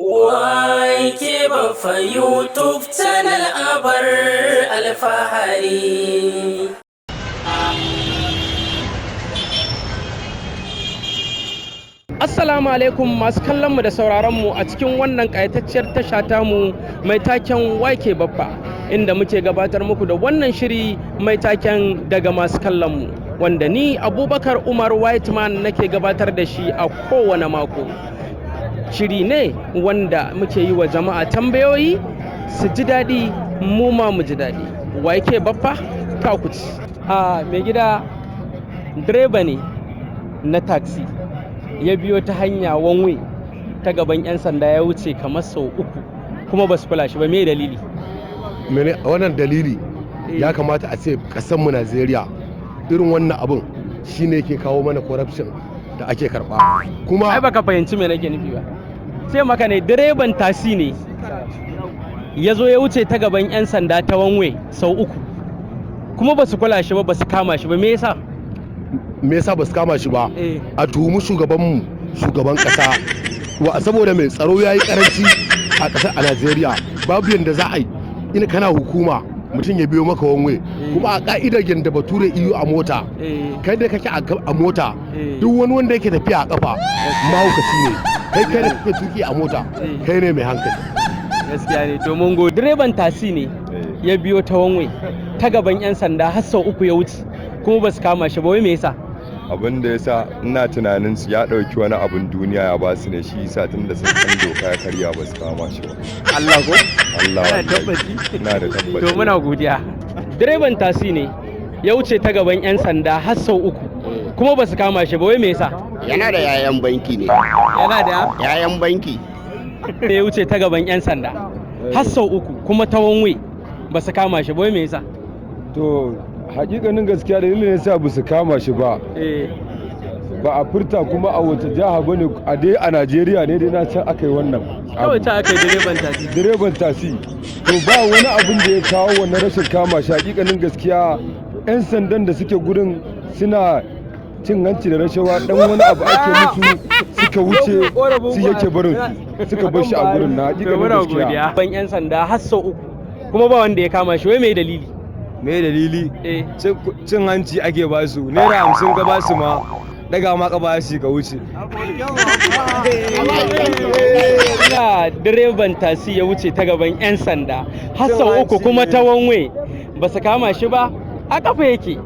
YK Baffa YouTube channel abar alfahari. Assalamu alaikum masu kallon mu da sauraron mu a cikin wannan ƙayatacciyar tasha tamu mai taken YK Baffa, inda muke gabatar muku da wannan shiri mai taken daga masu kallon mu, wanda ni Abubakar Umar Whiteman nake gabatar da shi a kowane mako. Shiri ne wanda muke yi wa jama'a tambayoyi su ji daɗi, mu ma mu ji daɗi. YK Baffa ta ku ci. A mai gida, direba ne na taxi ya biyo ta hanya one way ta gaban 'yan sanda ya wuce kamar sau uku, kuma ba su kula shi ba. Me dalili? Mene wannan dalili? Ya kamata a ce mu Najeriya, irin wannan abun shine ke kawo mana corruption da ake karba kuma. Ai baka fahimci me nake nufi ba. Sai maka ne, direban tasi ne ya zo ya wuce ta gaban 'yan sanda ta one way sau uku, kuma ba su kula shi ba, ba su kama shi ba. Me yasa? Me yasa ba su kama shi ba? Eh. A tuhumi shugabanmu, shugaban kasa, wa saboda mai tsaro ya yi karanci a ƙasar, a Najeriya. Babu yanda za a yi ina kana hukuma, mutum ya biyo maka one way, kuma a ka'idar yanda bature iyo a mota, kai da kake a mota, duk wani wanda yake tafiya a kafa mahaukaci ne. Kai da kake tuki a mota, kai ne mai hankali. Gaskiya ne. To mun go, direban tasi ne ya biyo ta one way ta gaban 'yan sanda har sau uku ya wuce, kuma ba su kama shi ba. Wai me yasa? Abin da ya sa, ina tunanin su ya ɗauki wani abin duniya ya ba su ne, shi yasa tun da sun san doka ya karya, ba su kama shi ba. Allah ko? Allah. Kana Wallahi. tabbaci? Ina da tabbaci. To muna godiya. Direban tasi ne ya wuce ta gaban 'yan sanda har sau uku, kuma ba su kama shi ba. Wai me yasa? Yana da yayan banki ne. Yana da Yayan banki. Ya wuce ta gaban 'yan sanda har sau uku, kuma ta one way, ba su kama shi ba. Wai me yasa? To, hakikanin gaskiya, dalilin yasa ba su kama shi ba, ba a furta kuma a wace jiha bane, a dai a Najeriya ne dai na can aka yi wannan Kawai abu. ta aka yi direban tasi. Direban tasi, to ba wani abin da ya kawo wannan rashin kama shi. Hakikanin gaskiya, 'yan sandan da suke gurin suna cin hanci da rashawa, dan wani abu ake musu suka wuce su, yake barin su, suka bar shi a gurin na To hakikanin muna gaskiya. godiya. Ban 'yan sanda har sau uku, kuma ba wanda ya kama shi. Wai me dalili? Me dalili? Eh. Cin hanci ake ba su. ₦50 ka ba su ma, daga ma ka ba shi ka wuce. Ina direban tasi ya wuce ta gaban 'yan sanda har sau uku, kuma ta one way, ba su kama shi ba. A kafa yake.